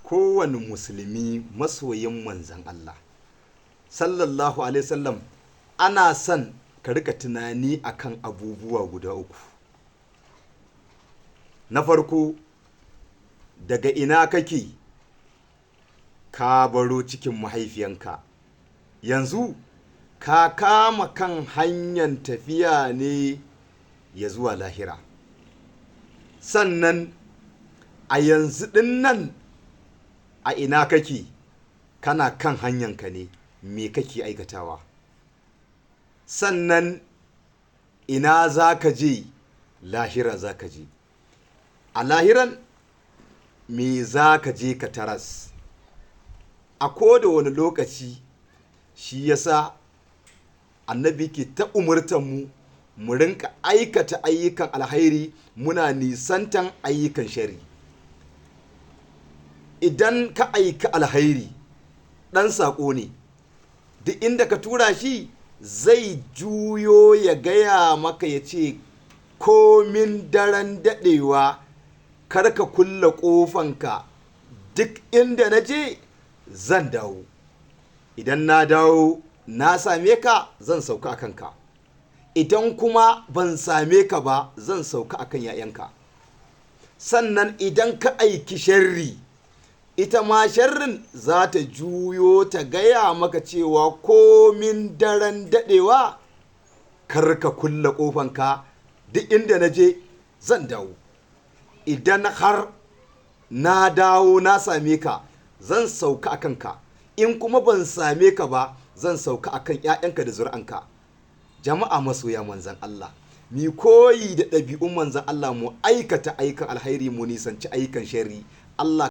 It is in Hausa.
Kowane musulmi masoyin manzan Allah sallallahu alaihi wasallam, ana son ka rika tunani akan abubuwa guda uku. Na farko, daga ina kake? Ka baro cikin mahaifiyanka, yanzu ka kama kan hanyar tafiya ne ya zuwa lahira. Sannan a yanzu ɗin nan a ina kake? Kana kan hanyanka ne, me kake aikatawa? Sannan ina za ka je? Lahira za ka je. A lahiran me za ka je ka taras? A koda wani lokaci shi yasa annabi ke ta umurtan mu mu rinka aikata ayyukan alhairi, muna nisantan ayyukan shari. Idan ka aika alhairi, ɗan saƙo ne, duk inda ka tura shi zai juyo ya gaya maka, ya ce komin daren daɗewa kar ka kulle ƙofanka, duk inda na je zan dawo. Idan na dawo na same ka, zan sauka a kanka. Idan kuma ban same ka ba, zan sauka akan 'ya'yanka. Sannan idan ka aiki sharri, ita ma sharrin za ta juyo ta gaya maka cewa komin daren daɗewa kar ka kulle ƙofanka, duk inda na je zan dawo. Idan har na dawo na same ka, zan sauka a kanka. In kuma ban same ka ba, zan sauka akan 'ya'yanka da zuri'anka. Jama'a masoya manzan Allah, mi koyi da ɗabi'un manzan Allah, mu aikata ayyukan alhairi, mu nisanci ayyukan sharri. Allah.